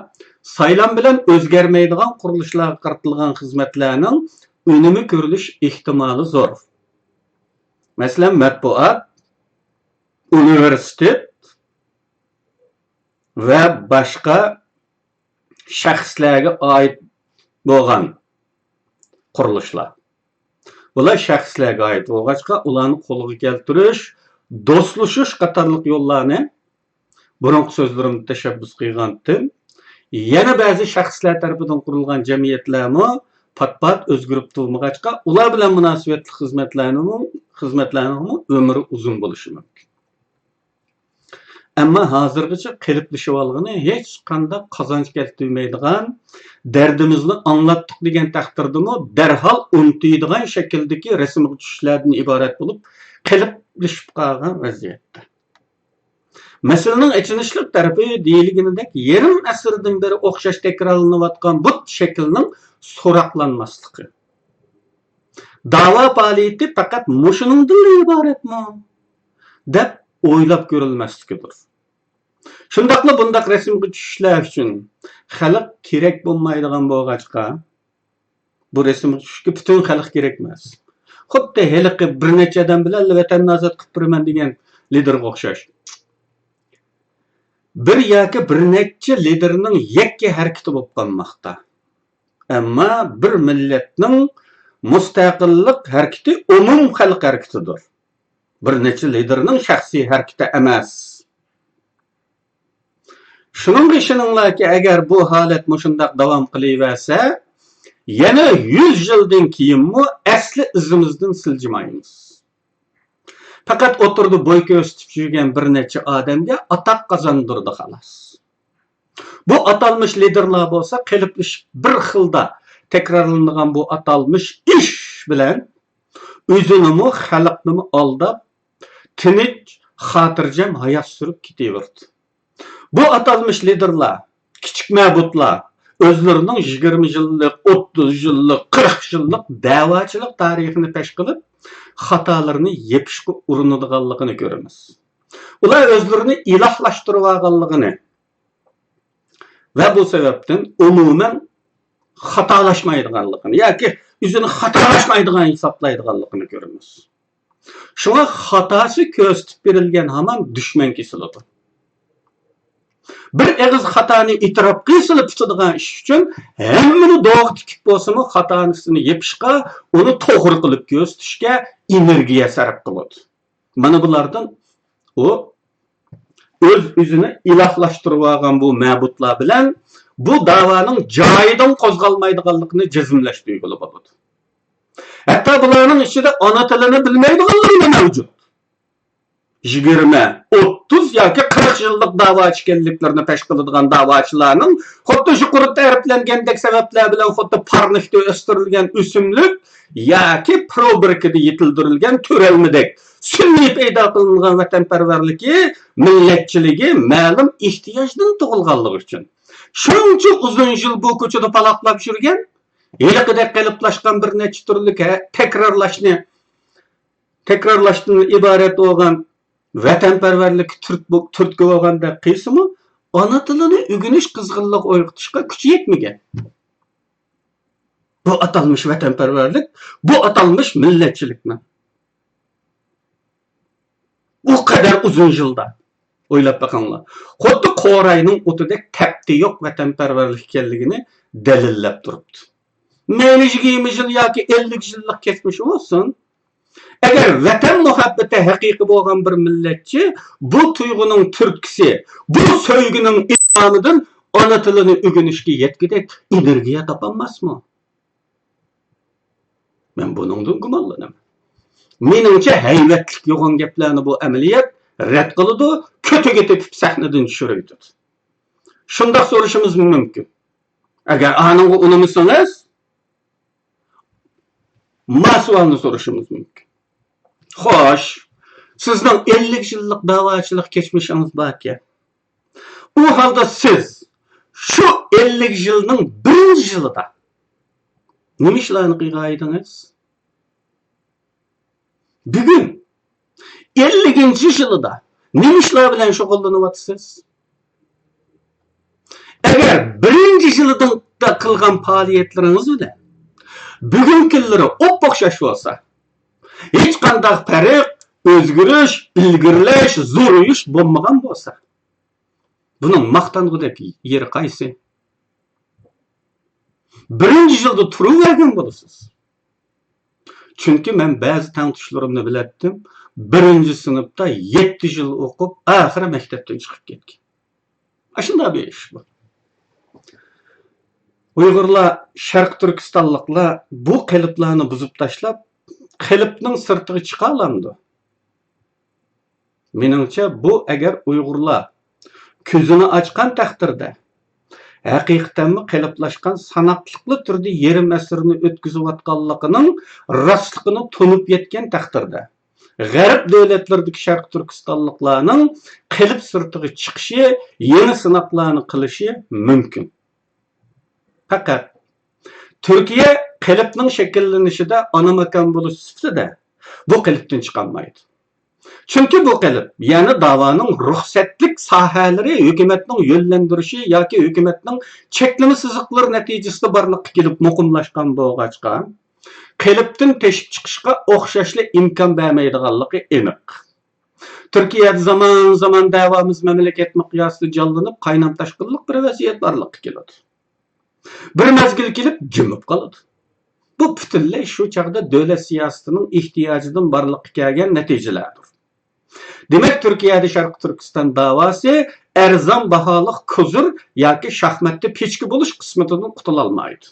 سايلام بىلەن ئۆزگەرمەيدىغان قۇرۇلۇشلارغا قارىتىلغان خىزمەتلەرنىڭ ئۈنۈمى كۆرۈلۈش ئېھتىمالى زور. مەسىلەن، مەتبۇئات، ئۇنىۋېرسىتېت ۋە باشقا شەخسلەرگە ئائىت بولغان قۇرۇلۇشلار. بۇلار شەخسلەرگە ئائىت بولغاچقا، ئۇلارنى قولغا كەلتۈرۈش، دوستلىشىش قاتارلىق يوللارنى بۇرۇنقى سۆزلىرىمدە تەشەببۇس قىلغانتىم. يەنە بەزى شەخسلەر تەرىپىدىن قۇرۇلغان جەمئىيەتلەرمۇ پات-پات ئۆزگىرىپ تۇرمىغاچقا، ئۇلار بىلەن مۇناسىۋەتلىك خىزمەتلەرنىمۇ، خىزمەتلەرنىڭمۇ ئۆمرى ئۇزۇن بولۇشى مۇمكىن. ئەمما ھازىرغىچە قېلىپلىشىۋالغىنى ھېچقانداق قازانچ كەلتۈرمەيدىغان، دەردىمىزنى ئاڭلاتتۇق دېگەن تەقدىردىمۇ دەرھال ئۇنتۇيدىغان شەكىلدىكى رەسىمگە چۈشۈشلەردىن ئىبارەت بولۇپ، قېلىپلىشىپ قالغان ۋەزىيەتتە. مەسىلىنىڭ ئېچىنىشلىق تەرىپى، دېيىلگىنىدەك، يېرىم ئەسىردىن بېرى ئوخشاش تەكرارلىنىۋاتقان بۇ شەكىلنىڭ سوراقلانماسلىقى. داۋا پائالىيىتى پەقەت مۇشۇنىڭدىنلا ئىبارەتمۇ؟ دەپ ئويلاپ كۆرۈلمەسلىكىدۇر. شۇنداقلا بۇنداق رەسىمگە چۈشۈشلەر ئۈچۈن خەلق كېرەك بولمايدىغان بولغاچقا، بۇ رەسىمگە چۈشۈشكە پۈتۈن خەلق كېرەك ئەمەس. خۇددى ھېلىقى بىر نەچچە ئادەم بىلەن ۋەتەننى ئازاد قىلىپ بېرىمەن دېگەن لىدېرغا ئوخشاش. بىر ياكى بىر نەچچە لىدېرنىڭ يەككە ھەرىكىتى بولۇپ قالماقتا. ئەمما بىر مىللەتنىڭ مۇستەقىللىق ھەرىكىتى ئومۇم خەلق ھەرىكىتىدۇر. بىر نەچچە لىدېرنىڭ شەخسىي ھەرىكىتى ئەمەس. شۇنىڭغا ئىشىنىڭلاركى، ئەگەر بۇ ھالەت مۇشۇنداق داۋام قىلىۋەرسە، يەنە يۈز يىلدىن كېيىنمۇ ئەسلى ئىزىمىزدىن سىلجىمايمىز. پەقەت ئوتتۇرىدا بوي كۆرسىتىپ يۈرگەن بىر نەچچە ئادەمگە ئاتاق قازاندۇرىدۇ، خالاس. بۇ ئاتالمىش لىدېرلار بولسا قېلىپلىشىپ بىر خىلدا تەكرارلىنىدىغان بۇ ئاتالمىش ئىش بىلەن ئۆزىنىمۇ، خەلقنىمۇ ئالداپ، تىنچ، خاتىرجەم ھايات سۈرۈپ كېتىۋېرىدۇ. بۇ ئاتالمىش لىدېرلار، كىچىك مەبۇدلار ئۆزلىرىنىڭ يىگىرمە يىللىق، ئوتتۇز يىللىق، قىرىق يىللىق دەۋاچىلىق تارىخىنى پەش قىلىپ، خاتالىرىنى يېپىشقا ئۇرۇنىدىغانلىقىنى كۆرىمىز. ئۇلار ئۆزلىرىنى ئىلاھلاشتۇرۇۋالغانلىقىنى ۋە بۇ سەۋەبتىن ئومۇمەن خاتالاشمايدىغانلىقىنى ياكى ئۆزىنى خاتالاشمايدىغان ھېسابلايدىغانلىقىنى كۆرىمىز. شۇڭا خاتاسى كۆرسىتىپ بېرىلگەن ھامان دۈشمەن كېسىلىدۇ. بىر ئېغىز خاتانى ئېتىراپ قىلسىلا پۈتىدىغان ئىش ئۈچۈن ھەممىنى دوغا تىكىپ بولسىمۇ خاتاسىنى يېپىشقا، ئۇنى توغرا قىلىپ كۆرسىتىشكە ئېنېرگىيە سەرپ قىلىدۇ. مانا بۇلاردىن ئۇ ئۆز-ئۆزىنى ئىلاھلاشتۇرۇۋالغان بۇ مەبۇدلار بىلەن بۇ داۋانىڭ جايىدىن قوزغالمايدىغانلىقىنى جەزملەش تۇيغىلى بولىدۇ. ھەتتا بۇلارنىڭ ئىچىدە ئانا تىلىنى بىلمەيدىغانلارمۇ مەۋجۇت. يىگىرمە، ئوتتۇز ياكى قىرىق يىللىق داۋاچى ئىكەنلىكلىرىنى پەش قىلىدىغان داۋاچىلارنىڭ خۇددى يۇقىرىدا تەرىپلەنگەندەك سەۋەبلەر بىلەن خۇددى پارنىكتا ئۆستۈرۈلگەن ئۆسۈملۈك ياكى پروبىركىدا يېتىلدۈرۈلگەن تۆرەلمىدەك سۈنئىي پەيدا قىلىنغان ۋەتەنپەرۋەرلىكى، مىللەتچىلىكى مەلۇم ئېھتىياجدىن تۇغۇلغانلىقى ئۈچۈن شۇنچە ئۇزۇن يىل بۇ كوچىدا پالاقلاپ يۈرگەن، ھېلىقىدەك قېلىپلاشقان بىر نەچچە تۈرلۈك ھە-، تەكرارلاشنى، تەكرارلاشتىن ئىبارەت بولغان ۋەتەنپەرۋەرلىككە تۈرت-، تۈرتكە بولغاندەك قىلسىمۇ، ئانا تىلىنى ئۆگىنىش قىزغىنلىقى ئويغىتىشقا كۈچى يەتمىگەن. بۇ ئاتالمىش ۋەتەنپەرۋەرلىك، بۇ ئاتالمىش مىللەتچىلىكمۇ؟ ئۇ قەدەر ئۇزۇن يىلدا. ئويلاپ بېقىڭلار. خۇددى قوراينىڭ ئوتىدەك تەپتى يوق ۋەتەنپەرۋەرلىك ئىكەنلىكىنى دەلىللەپ تۇرۇپتۇ. مەيلى يىگىرمە يىل ياكى ئەللىك يىللىق كەچمىشى بولسۇن، ئەگەر ۋەتەن مۇھەببىتى ھەقىقىي بولغان بىر مىللەتچى بۇ تۇيغۇنىڭ تۈرتكىسى، بۇ سۆيگۈنىڭ ئىلھامىدىن ئانا تىلىنى ئۆگىنىشكە يەتكۈدەك ئېنېرگىيە تاپالماسمۇ؟ مەن بۇنىڭدىن گۇمانلىنىمەن. مېنىڭچە، ھەيۋەتلىك يوغان گەپلەرنى بۇ ئەمەلىيەت رەت قىلىدۇ، كۆتىگە تېپىپ سەھنىدىن چۈشۈرۈۋېتىدۇ. شۇنداق سورىشىمىز مۇمكىن. ئەگەر ئانىڭغا ئۇنىمىسىڭىز، ما سوئالنى سورىشىمىز مۇمكىن. خوش، سىزنىڭ ئەللىك يىللىق داۋاچىلىق كەچمىشىڭىز باركەن. ئۇ ھالدا سىز شۇ ئەللىك يىلنىڭ بىرىنچى يىلىدا نېمە ئىشلارنى قىلغانىدىڭىز؟ بۈگۈن ئەللىكىنچى يىلىدا نېمە ئىشلار بىلەن شۇغۇللىنىۋاتىسىز؟ ئەگەر بىرىنچى يىلىدا قىلغان پائالىيەتلىرىڭىز بىلەن بۈگۈنكى كۈنلىرى ئوپئوخشاش بولسا، ھېچقانداق پەرق، ئۆزگىرىش، ئىلگىرىلەش، زورىيىش بولمىغان بولسا، بۇنىڭ ماختانغۇدەك يېرى قايسى؟ بىرىنچى يىلدا تۇرۇۋەرگەن بولىسىز. چۈنكى مەن بەزى تەڭتۇشلىرىمنى بىلەتتىم، بىرىنچى سىنىپتا يەتتە يىل ئوقۇپ، ئاخىرى مەكتەپتىن چىقىپ كەتكەن. ئاشۇنداق بىر ئىش بۇ. ئۇيغۇرلار، شەرقىي تۈركىستانلىقلار بۇ قېلىپلارنى بۇزۇپ تاشلاپ، قېلىپنىڭ سىرتىغا چىقالامدۇ؟ مېنىڭچە، بۇ ئەگەر ئۇيغۇرلار كۆزىنى ئاچقان تەقدىردە، ھەقىقەتەنمۇ قېلىپلاشقان ساناقلىقلا تۈردە يېرىم ئەسىرنى ئۆتكۈزۈۋاتقانلىقىنىڭ راستلىقىنى تونۇپ يەتكەن تەقدىردە، غەرب دۆلەتلىرىدىكى شەرقىي تۈركىستانلىقلارنىڭ قېلىپ سىرتىغا چىقىشى، يېڭى سىناقلارنى قىلىشى مۇمكىن. پەقەت تۈركىيە قېلىپنىڭ شەكىللىنىشىدە ئانا ماكان بولۇش سۈپىتىدە بۇ قېلىپتىن چىقالمايدۇ. چۈنكى بۇ قېلىپ، يەنى داۋانىڭ رۇخسەتلىك ساھەلىرى ھۆكۈمەتنىڭ يۆنلەندۈرۈشى ياكى ھۆكۈمەتنىڭ چەكلىمە سىزىقلىرى نەتىجىسىدە بارلىققا كېلىپ مۇقىملاشقان بولغاچقا، قېلىپتىن تېشىپ چىقىشقا ئوخشاشلا ئىمكان بەرمەيدىغانلىقى ئېنىق. تۈركىيەدە زامان-زامان دەۋامىز مەملىكەت مىقياسىدا جانلىنىپ، قاينام-تاشقىنلىق بىر ۋەزىيەت بارلىققا كېلىدۇ. بىر مەزگىل كېلىپ جىمىپ قالىدۇ. بۇ پۈتۈنلەي شۇ چاغدا دۆلەت سىياسىتىنىڭ ئېھتىياجىدىن بارلىققا كەلگەن نەتىجىلەردۇر. دېمەك، تۈركىيەدە شەرقىي تۈركىستان داۋاسى ئەرزان باھالىق كوزۇر ياكى شاھماتتا پېچكە بولۇش قىسمىتىدىن قۇتۇلالمايدۇ.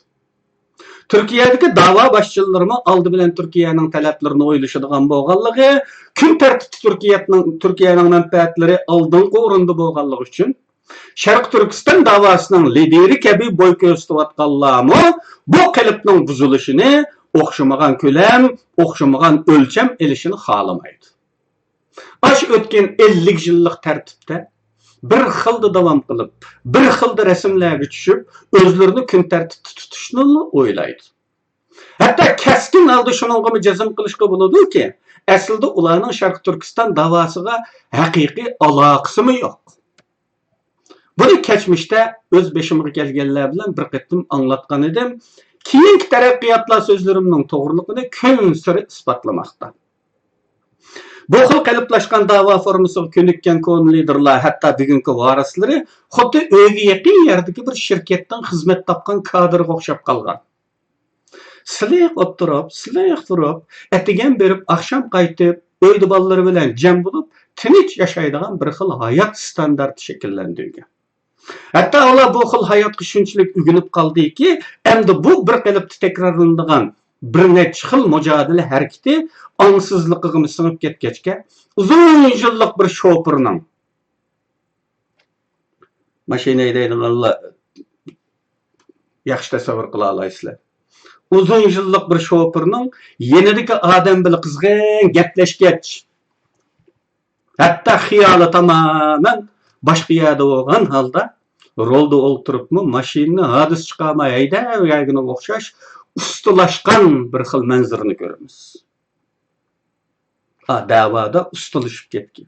تۈركىيەدىكى داۋا باشچىلىرىمۇ ئالدى بىلەن تۈركىيەنىڭ تەلەپلىرىنى ئويلىشىدىغان بولغانلىقى، كۈن تەرتىپتە تۈركىيەنىڭ، تۈركىيەنىڭ مەنپەئەتلىرى ئالدىنقى ئورۇندا بولغانلىقى ئۈچۈن، شەرقىي تۈركىستان داۋاسىنىڭ لىدىرى كەبى بوي كۆرسىتىۋاتقانلارمۇ بۇ قېلىپنىڭ بۇزۇلۇشىنى، ئوخشىمىغان كۆلەم، ئوخشىمىغان ئۆلچەم ئېلىشىنى خالىمايدۇ. ئاشۇ ئۆتكەن ئەللىك يىللىق تەرتىپتە بىر خىلدا داۋام قىلىپ، بىر خىلدا رەسىملەرگە چۈشۈپ، ئۆزلىرىنى كۈن تەرتىپتە تۇتۇشنىلا ئويلايدۇ. ھەتتا كەسكىن ھالدا شۇنىڭغىمۇ جەزم قىلىشقا بولىدۇكى، ئەسلىدە ئۇلارنىڭ شەرقىي تۈركىستان داۋاسىغا ھەقىقىي ئالاقىسىمۇ يوق. بۇنى كەچمىشتە ئۆز بېشىمغا كەلگەنلەر بىلەن بىر قېتىم ئاڭلاتقان ئىدىم. كېيىنكى تەرەققىياتلار سۆزلىرىمنىڭ توغرىلىقىنى كۈنسېرى ئىسپاتلىماقتا. بۇ خىل قېلىپلاشقان داۋا فورمىسىغا كۆنۈككەن كونا لىدېرلار، ھەتتا بۈگۈنكى ۋارىسلىرى خۇددى ئۆيىگە يېقىن يەردىكى بىر شىركەتنىڭ خىزمەت تاپقان كادىرىغا ئوخشاپ قالغان. سىلىق ئولتۇرۇپ، سىلىق تۇرۇپ، ئەتىگەن بېرىپ، ئاخشام قايتىپ، ئۆيدە بالىلىرى بىلەن جەم بولۇپ، تىنچ ياشايدىغان بىر خىل ھايات ستاندارتى شەكىللەندۈرگەن. ھەتتا ئۇلار بۇ خىل ھاياتقا شۇنچىلىك ئۆگىنىپ قالدىكى، ئەمدى بۇ بىر قېلىپتا تەكرارلىنىدىغان بىر نەچچە خىل مۇجادىلە ھەرىكىتى ئاڭسىزلىقىغىمۇ سىڭىپ كەتكەچكە، ئۇزۇن يىللىق بىر شوپۇرنىڭ، ماشىنا ھەيدەيدىغانلار ياخشى تەسەۋۋۇر قىلالايسىلەر. ئۇزۇن يىللىق بىر شوپۇرنىڭ يېنىدىكى ئادەم بىلەن قىزغىن گەپلەشكەچ، ھەتتا خىيالى تامامەن باشقا يەردە بولغان ھالدا، رولدا ئولتۇرۇپمۇ ماشىنىنى ھادىسە چىقارماي ھەيدەۋەرگىنىگە ئوخشاش ئۇستىلاشقان بىر خىل مەنزىرىنى كۆرىمىز. ھا، دەۋادا ئۇستىلىشىپ كەتكەن.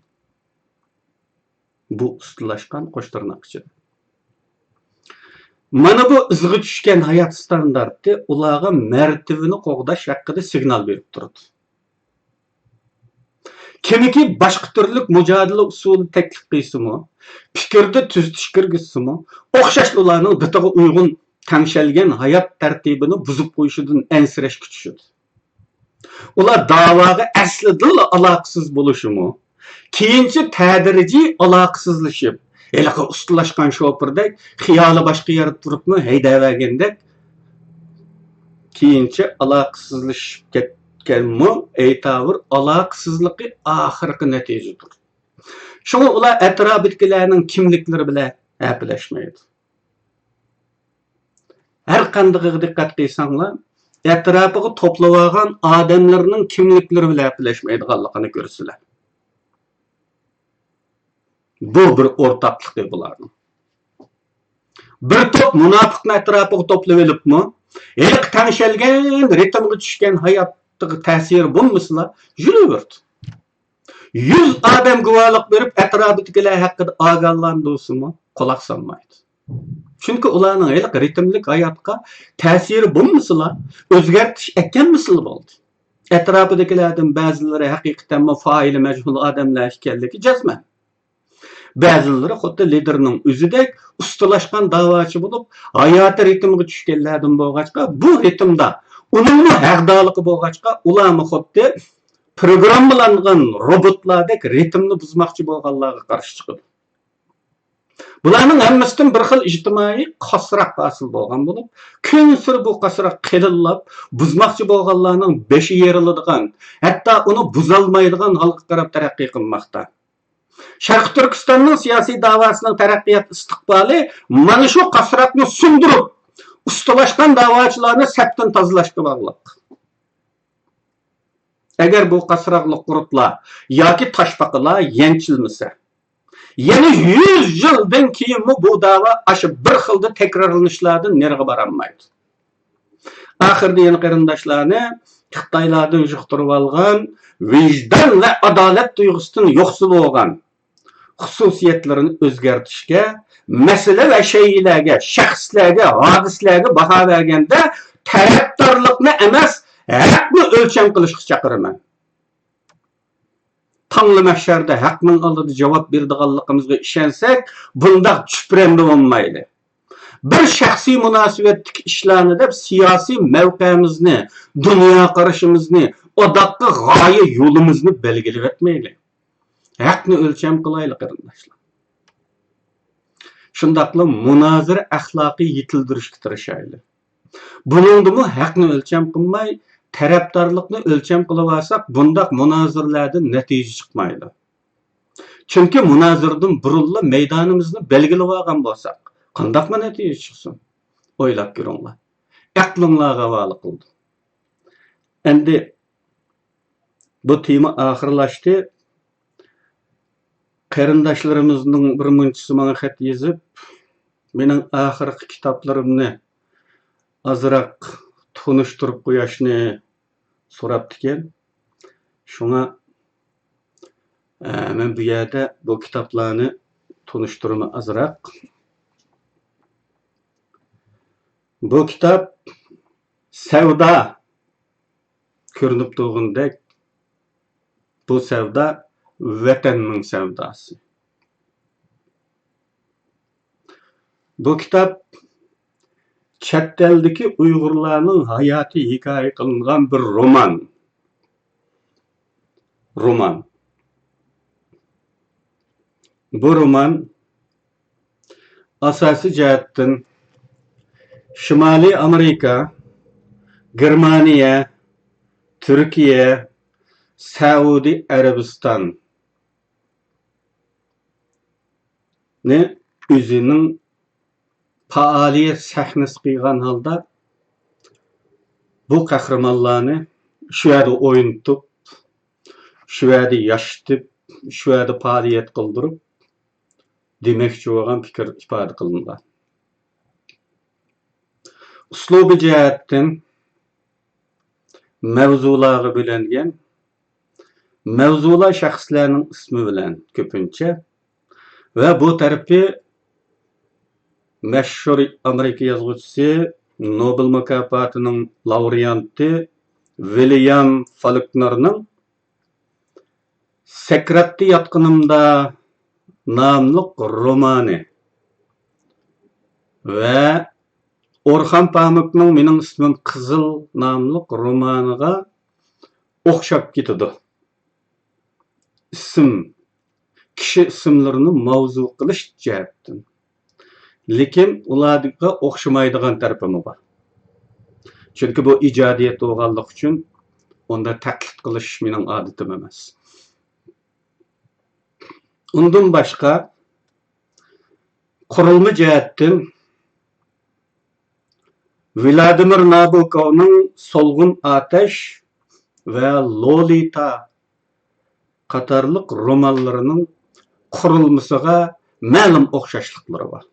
بۇ ئۇستىلاشقان قوش تىرناق ئىچىدە. مانا بۇ ئىزغا چۈشكەن ھايات ستاندارتى ئۇلارغا مەرتىۋىنى قوغداش ھەققىدە سىگنال بېرىپ تۇرىدۇ. كىمكى باشقا تۈرلۈك مۇجادىلە ئۇسۇلى تەكلىپ قىلسىمۇ، پىكىردە تۈزىتىش كىرگۈزسىمۇ، ئوخشاشلا ئۇلارنىڭ دىتىغا ئۇيغۇن تەڭشەلگەن ھايات تەرتىپىنى بۇزۇپ قويۇشىدىن ئەنسىرەشكە چۈشىدۇ. ئۇلار داۋاغا ئەسلىدىنلا ئالاقىسىز بولۇشىمۇ، كېيىنچە تەدرىجىي ئالاقىسىزلىشىپ، ھېلىقى ئۇستىلاشقان شوپۇردەك خىيالى باشقا يەردە تۇرۇپمۇ ھەيدەۋەرگەندەك، كېيىنچە ئالاقىسىزلىشىپ كەتكەنمۇ ئەيتاۋۇر ئالاقىسىزلىقى ئاخىرقى نەتىجىدۇر. شۇڭا ئۇلار ئەتراپىدىكىلەرنىڭ كىملىكلىرى بىلەن ھەپىلەشمەيدۇ. ھەر قاندىقىغا دىققەت قىلساڭلار، ئەتراپىغا توپلىۋالغان ئادەملىرىنىڭ كىملىكلىرى بىلەن ھەپىلەشمەيدىغانلىقىنى كۆرىسىلەر. بۇ بىر ئورتاقلىقى بۇلارنىڭ. بىر توپ مۇناپىقنى ئەتراپىغا توپلىۋېلىپمۇ، ھېلىقى تەڭشەلگەن رىتىمغا چۈشكەن ھاياتىغا تەسىرى بولمىسىلا، يۈرۈۋېرىدۇ. يۈز ئادەم گۇۋاھلىق بېرىپ، ئەتراپىدىكىلەر ھەققىدە ئاگاھلاندۇرسىمۇ، قۇلاق سالمايدۇ. چۈنكى ئۇلارنىڭ ھېلىقى رىتىملىك ھاياتقا تەسىرى بولمىسىلا، ئۆزگەرتىش ئەتكەنمىسىلا بولدى. ئەتراپىدىكىلەردىن بەزىلىرى ھەقىقەتەنمۇ فائىلى مەجھۇل ئادەملەر ئىكەنلىكى جەزمەن. بەزىلىرى خۇددى لىدېرنىڭ ئۆزىدەك ئۇستىلاشقان داۋاچى بولۇپ، ھاياتىي رىتىمغا چۈشكەنلەردىن بولغاچقا، بۇ رىتىمدا ئۇنىڭمۇ ھەغدالىقى بولغاچقا، ئۇلارمۇ خۇددى پروگراممىلانغان روبوتلاردەك رىتىمنى بۇزماقچى بولغانلارغا قارشى چىقىدۇ. بۇلارنىڭ ھەممىسىدىن بىر خىل ئىجتىمائىي قاسراق ھاسىل بولغان بولۇپ، كۈنسېرى بۇ قاسراق قېلىنلاپ، بۇزماقچى بولغانلارنىڭ بېشى يېرىلىدىغان، ھەتتا ئۇنى بۇزالمايدىغان ھالغا قاراپ تەرەققىي قىلماقتا. شەرقىي تۈركىستاننىڭ سىياسىي داۋاسىنىڭ تەرەققىيات ئىستىقبالى مانا شۇ قاسراقنى سۇندۇرۇپ، ئۇستىلاشقان داۋاچىلارنى سەپتىن تازىلاشقا باغلىق. ئەگەر بۇ قاسراقلىق قۇرتلار ياكى تاشپاقىلار يەنچۈلمىسە، يەنە يۈز يىلدىن كېيىنمۇ بۇ داۋا ئاشۇ بىر خىلدا تەكرارلىنىشلاردىن نېرىغا بارالمايدۇ. ئاخىرىدا يەنە قېرىنداشلارنى خىتايلاردىن يۇقتۇرۇۋالغان ۋىجدان ۋە ئادالەت تۇيغۇسىدىن يوقسۇل بولغان خۇسۇسىيەتلىرىنى ئۆزگەرتىشكە، مەسىلە ۋە شەيئىلەرگە، شەخسلەرگە، ھادىسىلەرگە باھا بەرگەندە تەرەپدارلىقنى ئەمەس، ھەقنى ئۆلچەم قىلىشقا چاقىرىمەن. تاڭلا مەھشەردە ھەقنىڭ ئالدىدا جاۋاب بېرىدىغانلىقىمىزغا ئىشەنسەك، بۇنداق چۈپرەندە بولمايلى. بىر شەخسىي مۇناسىۋەتتىكى ئىشلارنى دەپ، سىياسىي مەۋقەمىزنى، دۇنيا قارىشىمىزنى، ئاداققى غايە يولىمىزنى بەلگىلىۋەتمەيلى. ھەقنى ئۆلچەم قىلايلى، قېرىنداشلار. شۇنداقلا مۇنازىرە ئەخلاقى يېتىلدۈرۈشكە تىرىشايلى. بۇنىڭدىمۇ ھەقنى ئۆلچەم قىلماي، تەرەپدارلىقنى ئۆلچەم قىلىۋالساق، بۇنداق مۇنازىرىلەردىن نەتىجە چىقمايدۇ. چۈنكى مۇنازىرىدىن بۇرۇنلا مەيدانىمىزنى بەلگىلىۋالغان بولساق، قانداقمۇ نەتىجە چىقسۇن؟ ئويلاپ كۆرۈڭلار. ئەقلىڭلارغا ھاۋالە قىلدىم. ئەمدى بۇ تېما ئاخىرلاشتى. قېرىنداشلىرىمىزنىڭ بىر مۇنچىسى ماڭا خەت يېزىپ، مېنىڭ ئاخىرقى كىتابلىرىمنى ئازراق تونۇشتۇرۇپ قوياشنى سوراپتىكەن. شۇڭا، ئە، مەن بۇ يەردە بۇ كىتابلارنى تونۇشتۇرىمەن ئازراق. بۇ كىتاب سەۋدا، كۆرۈنۈپ تۇرغىنىدەك، بۇ سەۋدا ۋەتەننىڭ سەۋداسى. بۇ كىتاب چەت ئەلدىكى ئۇيغۇرلارنىڭ ھاياتى ھېكايە قىلىنغان بىر رومان. رومان. بۇ رومان ئاساسىي جەھەتتىن شىمالىي ئامېرىكا، گېرمانىيە، تۈركىيە، سەئۇدى ئەرەبىستاننى ئۆزىنىڭ پائالىيەت سەھنىسى قىلغان ھالدا بۇ قەھرىمانلارنى شۇ يەردە ئوينىتىپ، شۇ يەردە ياشىتىپ، شۇ يەردە پائالىيەت قىلدۇرۇپ، دېمەكچى بولغان پىكىر ئىپادە قىلىنغان. ئۇسلۇبىي جەھەتتىن مەۋزۇلارغا بۆلۈنگەن. مەۋزۇلار شەخسلەرنىڭ ئىسمى بىلەن كۆپىنچە ۋە بۇ تەرىپى مەشھۇر ئامېرىكا يازغۇچىسى، نوبېل مۇكاپاتىنىڭ لاۋرېئانتى ۋىليام فالكنېرنىڭ سەكراتتا ياتقىنىمدا ناملىق رومانى ۋە ئورخان پامۇكنىڭ مېنىڭ ئىسمىم قىزىل ناملىق رومانىغا ئوخشاپ كېتىدۇ. ئىسىم، كىشى ئىسىملىرىنى ماۋزۇ قىلىش جەھەتتىن. لېكىن ئۇلارغا ئوخشىمايدىغان تەرىپىمۇ بار. چۈنكى بۇ ئىجادىيەت بولغانلىقى ئۈچۈن ئۇندا تەقلىد قىلىش مېنىڭ ئادىتىم ئەمەس. ئۇندىن باشقا، قۇرۇلما جەھەتتىن ۋلادىمىر نابوكوۋنىڭ سولغۇن ئاتەش ۋە لولىتا قاتارلىق رومانلىرىنىڭ قۇرۇلمىسىغا مەلۇم ئوخشاشلىقلىرى بار.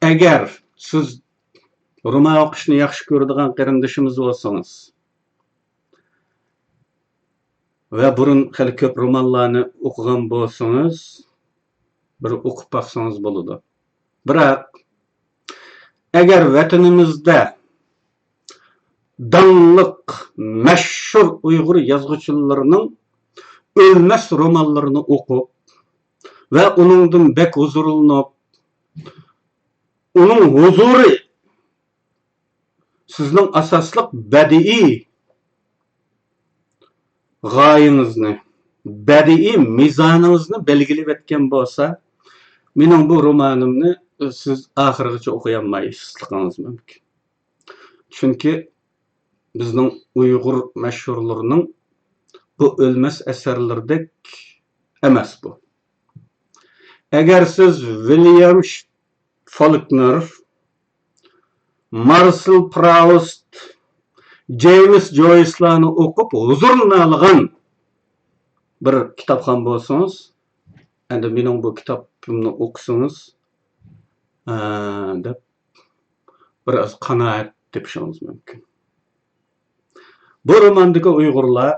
ئەگەر سىز رومان ئوقۇشنى ياخشى كۆرىدىغان قېرىندىشىمىز بولسىڭىز ۋە بۇرۇن خېلى كۆپ رومانلارنى ئوقۇغان بولسىڭىز، بىر ئوقۇپ باقسىڭىز بولىدۇ. بىراق، ئەگەر ۋەتىنىمىزدە داڭلىق، مەشھۇر ئۇيغۇر يازغۇچىلىرىنىڭ ئۆلمەس رومانلىرىنى ئوقۇپ ۋە ئۇنىڭدىن بەك ھۇزۇرلىنىپ، ئۇنىڭ ھۇزۇرى سىزنىڭ ئاساسلىق بەدىئىي غايىڭىزنى، بەدىئىي مىزانىڭىزنى بەلگىلىۋەتكەن بولسا، مېنىڭ بۇ رومانىمنى سىز ئاخىرغىچە ئوقۇيالماسلىقىڭىز مۇمكىن. چۈنكى بىزنىڭ ئۇيغۇر مەشھۇرلىرىنىڭ بۇ ئۆلمەس ئەسەرلىرىدەك ئەمەس بۇ. ئەگەر سىز ۋىليام فالكنېر، مارسېل پراۋست، جېيمىس جويسلارنى ئوقۇپ ھۇزۇرلىنالىغان بىر كىتابخان بولسىڭىز، ئەندى مېنىڭ بۇ كىتابىمنى ئوقۇسىڭىز، ئە، دەپ بىر ئاز قانائەت تېپىشىڭىز مۇمكىن. بۇ روماندىكى ئۇيغۇرلار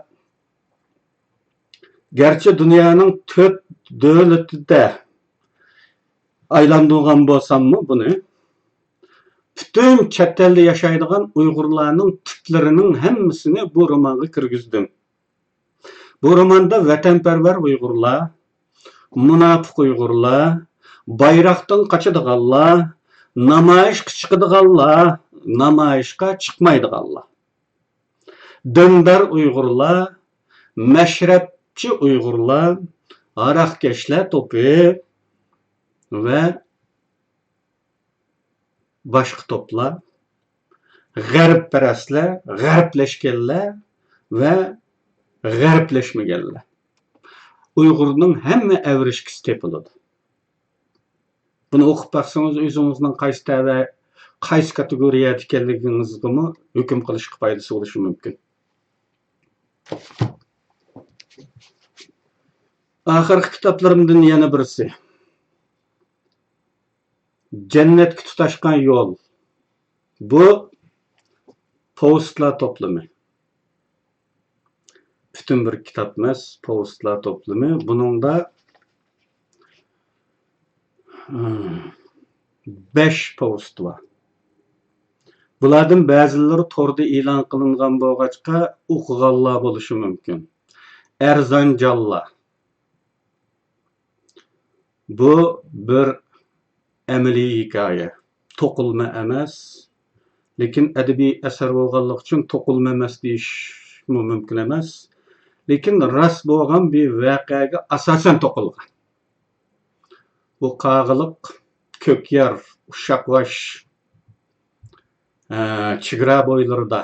گەرچە دۇنيانىڭ تۆت دۆلىتىدە ئايلاندۇرغان بولساممۇ بۇنى، پۈتۈن چەت ئەلدە ياشايدىغان ئۇيغۇرلارنىڭ تىپلىرىنىڭ ھەممىسىنى بۇ رومانغا كىرگۈزدۈم. بۇ روماندا ۋەتەنپەرۋەر ئۇيغۇرلار، مۇناپىق ئۇيغۇرلار، بايراقتىن قاچىدىغانلار، نامايىشقا چىقىدىغانلار، نامايىشقا چىقمايدىغانلار، دىندار ئۇيغۇرلار، مەشرەپچى ئۇيغۇرلار، ھاراقكەشلەر توپى ۋە باشقا توپلار، غەربپەرەسلەر، غەربلەشكەنلەر ۋە غەربلەشمىگەنلەر. ئۇيغۇرنىڭ ھەممە ئەۋرىشكىسى تېپىلىدۇ. بۇنى ئوقۇپ باقسىڭىز، ئۆزىڭىزنىڭ قايسى تەۋە، قايسى كاتېگورىيەدە ئىكەنلىكىڭىزغىمۇ ھۆكۈم قىلىشقا پايدىسى بولۇشى مۇمكىن. ئاخىرقى كىتابلىرىمدىن يەنە بىرسى. جەننەتكە تۇتاشقان يول. بۇ پوۋېستلار توپلىمى. پۈتۈن بىر كىتاب ئەمەس، پوۋېستلار توپلىمى. بۇنىڭدا، ھىم، بەش پوۋېست بار. بۇلاردىن بەزىلىرى توردا ئېلان قىلىنغان بولغاچقا، ئوقۇغانلار بولۇشى مۇمكىن. ئەرزان جانلار. بۇ بىر ئەمەلىي ھېكايە. توقۇلما ئەمەس. لېكىن ئەدەبىي ئەسەر بولغانلىقى ئۈچۈن توقۇلما ئەمەس دېيىشمۇ مۇمكىن ئەمەس. لېكىن راست بولغان بىر ۋەقەگە ئاساسەن توقۇلغان. بۇ قاغىلىق، كۆكيار، ئۇششاقۋاش، ئە، چېگرا بويلىرىدا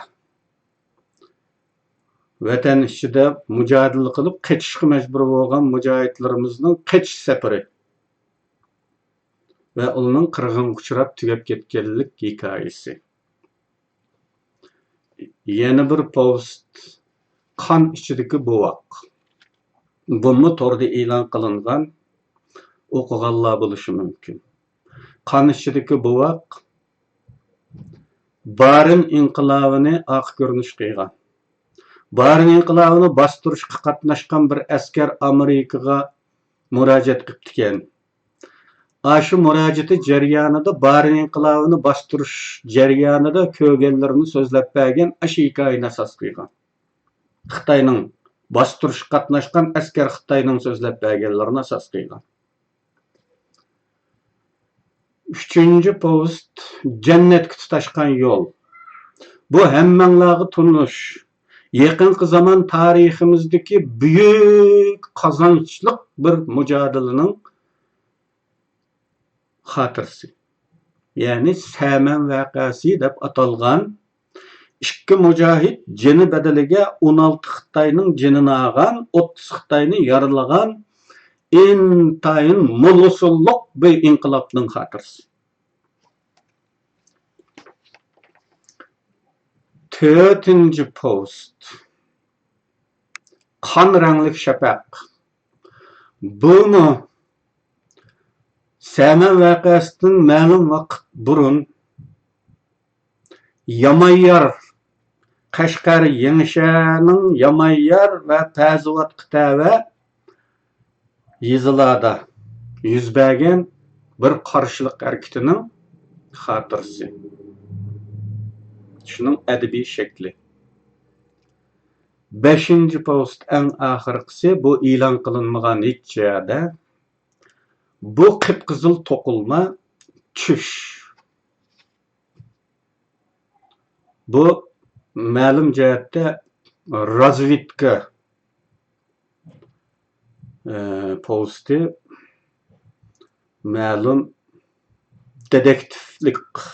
ۋەتەن ئىچىدە مۇجادىلە قىلىپ قېچىشقا مەجبۇر بولغان مۇجاھىدلىرىمىزنىڭ قېچىش سەپىرى ۋە ئۇلارنىڭ قىرغىنغا ئۇچراپ تۈگەپ كەتكەنلىك ھېكايىسى. يەنە بىر پوۋېست، قان ئىچىدىكى بوۋاق. بۇمۇ توردا ئېلان قىلىنغان، ئوقۇغانلار بولۇشى مۇمكىن. قان ئىچىدىكى بوۋاق بارىن ئىنقىلابىنى ئارقا كۆرۈنۈش قىلغان. بارىن ئىنقىلابىنى باستۇرۇشقا قاتناشقان بىر ئەسكەر ئامېرىكىغا مۇراجىئەت قىپتىكەن. ئاشۇ مۇراجىئىتى جەريانىدا بارىن ئىنقىلابىنى باستۇرۇش جەريانىدا كۆرگەنلىرىنى سۆزلەپ بەرگەن ئاشۇ ھېكايىنى ئاساس قىلغان. خىتاينىڭ باستۇرۇشقا قاتناشقان ئەسكەر خىتاينىڭ سۆزلەپ بەرگەنلىرىنى ئاساس قىلغان. ئۈچىنچى پوۋېست، جەننەتكە تۇتاشقان يول. بۇ ھەممەڭلارغا تونۇش، يېقىنقى زامان تارىخىمىزدىكى بۈيۈك قازانچلىق بىر مۇجادىلىنىڭ خاتىرىسى، يەنى سەمەن ۋەقەسى دەپ ئاتالغان ئىككى مۇجاھىد جېنى بەدىلىگە ئون ئالتە خىتاينىڭ جېنىنى ئالغان، ئوتتۇز خىتاينى يارىلىغان ئىنتايىن مول ھوسۇللۇق بىر ئىنقىلابنىڭ خاتىرىسى. تۆتىنچى پوۋېست، قان رەڭلىك شەپەق. بۇمۇ سەمەن ۋەقەسىدىن مەلۇم ۋاقىت بۇرۇن يامايار، قەشقەر يېڭىشەھەرنىڭ يامايار ۋە پەزىۋاتقا تەۋە يېزىلاردا يۈز بەرگەن بىر قارشىلىق ھەرىكىتىنىڭ خاتىرىسى. شۇنىڭ ئەدەبىي شەكلى. بەشىنچى پوۋېست، ئەڭ ئاخىرقىسى، بۇ ئېلان قىلىنمىغان ھېچ يەردە. بۇ قىپقىزىل توقۇلما چۈش. بۇ مەلۇم جەھەتتە رازۋېدكا، ئە، پوۋېستى، مەلۇم دېتېكتىپلىق،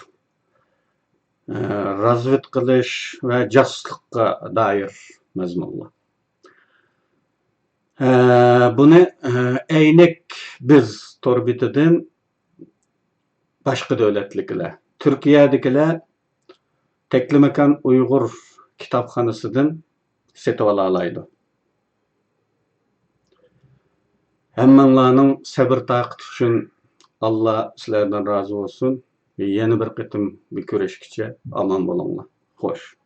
ئە، رازۋېدكا قىلىش ۋە جاسۇسلۇققا دائىر مەزمۇنلار. ئە، بۇنى، ئە، ئەينەك بىز تور بېتىدىن باشقا دۆلەتلىكلەر، تۈركىيەدىكىلەر تەكلىماكان ئۇيغۇر كىتابخانىسىدىن سېتىۋالالايدۇ. ھەممىڭلارنىڭ سەبرى تاقىتى ئۈچۈن ئاللا سىلەردىن رازى بولسۇن. يەنە بىر قېتىم بىر كۆرۈشكىچە ئامان بولۇڭلار. خوش.